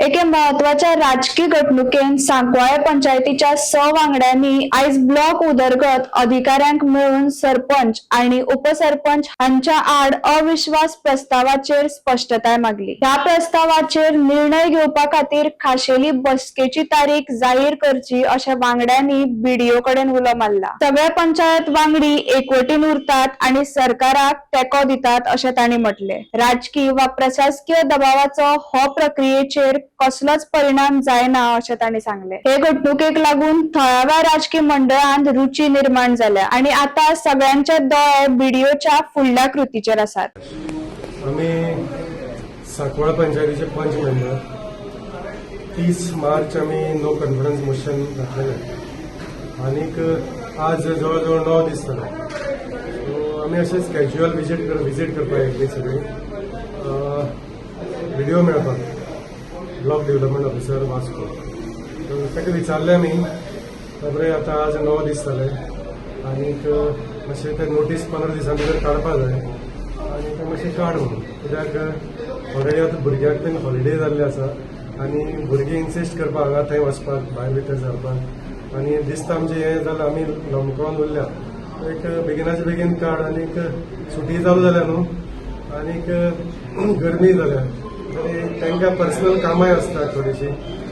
एके म्हत्वाच्या राजकी घडणुकेन सांकवाळे पंचायतीच्या 6 वांगड्यांनी आयज ब्लॉक उदरगत अधिकाऱ्यांक मेळून सरपंच आणि उपसरपंच हांच्या आड अविश्वास प्रस्तावाचेर स्पश्टताय मागली. ह्या प्रस्तावाचेर निर्णय घेवपा खातीर खाशेली बसकेची तारीख जाहीर करची अशें वांगड्यांनी बीडीओ कडेन उलो मारला. सगळे पंचायत वांगडी एकवटीन उरतात आणि सरकाराक तेंको दितात अशें तांणी म्हटलें. राजकी वा प्रशासकीय दबावाचो हो प्रक्रियेचेर कसलोच परिणाम जायना अशें तांणी सांगलें. हे घडणुकेक लागून थळाव्या राजकी मंडळांत रुची निर्माण जाल्या आणि आता सगळ्यांचे दोळे बीडीओच्या फुडल्या कृतीचेर आसात. आमी सांकवाळ पंचायतीचे पंच मेंबर. 30 मार्च आमी नो कॉन्फिडन्स मोशन घातलेलें आनीक आज जवळ जवळ 9 दीस जाले. सो आमी अशेंच कॅज्युअल विजीट करपाक येयल्ली सगळीं, बीडीओ मेळपाक, block development officer Vasco. So ताका विचारलें आमी, बरें, आतां आज 9 दीस जाले आनीक मातशें ते नोटीस 15 दिसां भितर काडपा जाय आनी ते मातशें काड म्हणून, कित्याक ऑलरेडी आतां भुरग्यांक बीन हॉलिडे जाल्ले आसा आनी भुरगीं इन्सिस्ट करपाक हांगा थंय वचपाक, भायर भितर सरपाक. आनी दिसता आमचें हें जालां, आमी लमकोन उरल्या. एक बेगिनाचे बेगीन काड. आनीक सुटी चालू जाल्या न्हू, आनीक गरमी जाल्या आनी तांकां पर्सनल कामांय आसता थोडीशीं.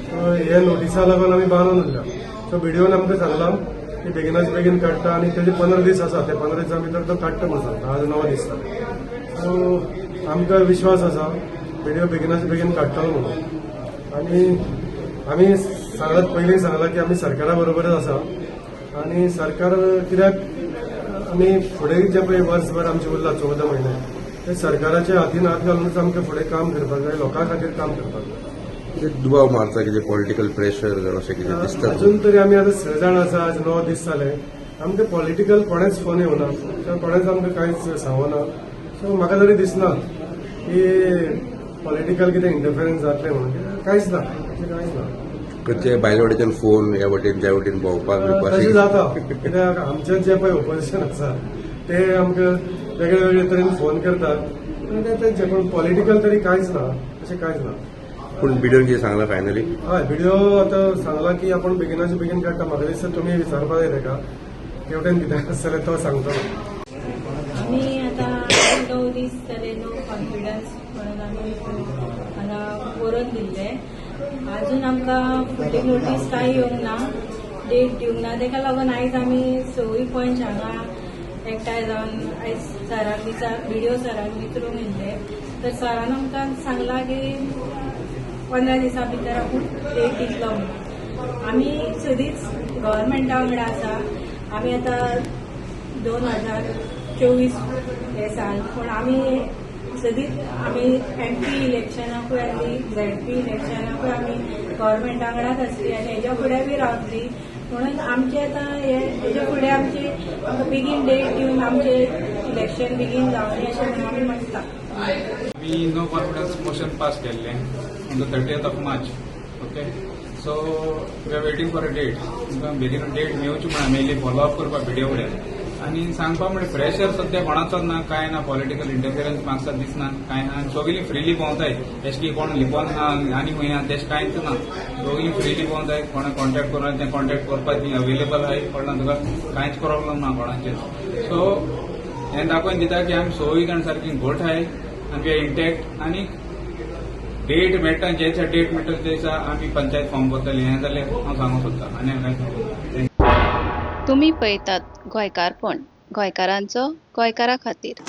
सो हे नोटिसा लागून आमी बांदून उरल्या. सो बीडीओन आमकां सांगलां की बेगिनाच बेगीन काडटा आनी तेजे 15 दीस आसा, ते 15 दिसां भितर तो काडटा म्हणून सांगता. आज 9 दीस जाले. सो आमकां विश्वास आसा बीडीओ बेगिनाच बेगीन काडटलो म्हणून. आनी आमी सांगलां, पयलीं सांगलां की आमी सरकारा बरोबरच आसा. आनी सरकार, कित्याक आमी फुडें जे पळय वर्सभर आमचें उरला, 14 म्हयने, ते सरकाराच्या हातीन हात घालूनच आमकां फुडें काम करपाक जाय, लोकां खातीर काम करपाक जाय. कितें दुबाव मारता, कितें पॉलिटिकल प्रेशर अशें कितें दिसता? अजून तरी आमी आतां स जाण आसा, आज 9 दीस जाले, आमकां पॉलिटिकल कोणेच फोन येवना किंवा कोणेच आमकां कांयच सांगना. सो म्हाका तरी दिसना की पॉलिटिकल कितें इंटरफिरन्स जातलें म्हणून. कांयच ना, अशें कांयच ना. खंयचे भायले वटेच्यान फोन ह्या वटेन त्या वटेन भोंवपाक बिवपाक? तशें जाता, कित्याक आमचे जे पळय ओपोजिशन आसा ते आमकां वेगळे वेगळे तरेन फोन करतात आनी ते तेंचे, पूण पॉलिटिकल तरी कांयच ना, अशें कांयच ना. पूण बीडीओन कितें सांगलां फायनली? हय, बीडीओ आतां सांगला की आपूण बेगिनाचे बेगीन काडटा. म्हाका दिसता तुमी विचारपाक जाय ताका, तेवटेन कितें आसा जाल्यार तो सांगतलो. आमी आतां 9 दीस जाले नो कॉन्फिडन्स म्हणून आमी हांगा बरोवन दिल्ले. अजून आमकां फुडली नोटीस कांय येवंक ना, डेट दिवंक ना. तेका लागून आयज आमी सगळीं पंच हांगा एकठांय जावन आयज सराक विचार, बीडीओ सराक विचारूंक येयल्ले. तर सरान आमकां सांगलां की 15 दिसां भितर आपूण डेट दितलो म्हणून. आमी सदींच गव्हर्मेंटा वांगडा आसा. आमी आतां 2024 हे साल, पूण आमी सदींच, आमी एमपी इलेक्शनाकूय आसली, झेडपी इलेक्शनाकूय आमी गव्हर्मेंटा वांगडाच आसली आनी हेज्या फुडें बी रावतली. म्हणून आमचे आतां हे हेज्या फुडें आमचे आमकां बेगीन डेट दिवन आमचे इलेक्शन बेगीन जावनी अशें म्हणून आमी म्हणटा. आमी नो कॉन्फिडन्स मोशन पास केल्लें on the 30th of March, okay? So we are waiting for a date. तुमकां बेगीन डेट मेळची म्हण आमी येयली फॉलो अप करपाक बीडीओ कडेन. आनी सांगपा म्हणजे प्रेशर सद्या कोणाचोच ना, कांय ना. पॉलिटिकल इंटरफिरन्स म्हाका दिसना, कांय ना. सगळीं फ्रिली भोंवताय. तेश की कोण लिपोन ना आनी खंय ना, तेश कांयच ना. सगळीं फ्रिली भोंवताय. कोणा कॉन्टेक्ट करून तें कॉन्टेक्ट करपाक ती अवेलेबल आहाय. कळना तुका? कांयच प्रॉब्लम ना कोणाचेर. सो हें दाखोवन दिता की आमी सगळीं जाण सारकी घट आहाय आनी we are intact. आनी डेट मेळटा, जे दिसा डेट मेळटले ते दिसा आमी पंचायत फॉर्म करतले. हें जालें हांव सांगूंक सोदतां आनी हांव कांयच सांगूंक. तुमी पळयतात गोंयकारपण, गोंयकारांचो गोंयकारा खातीर.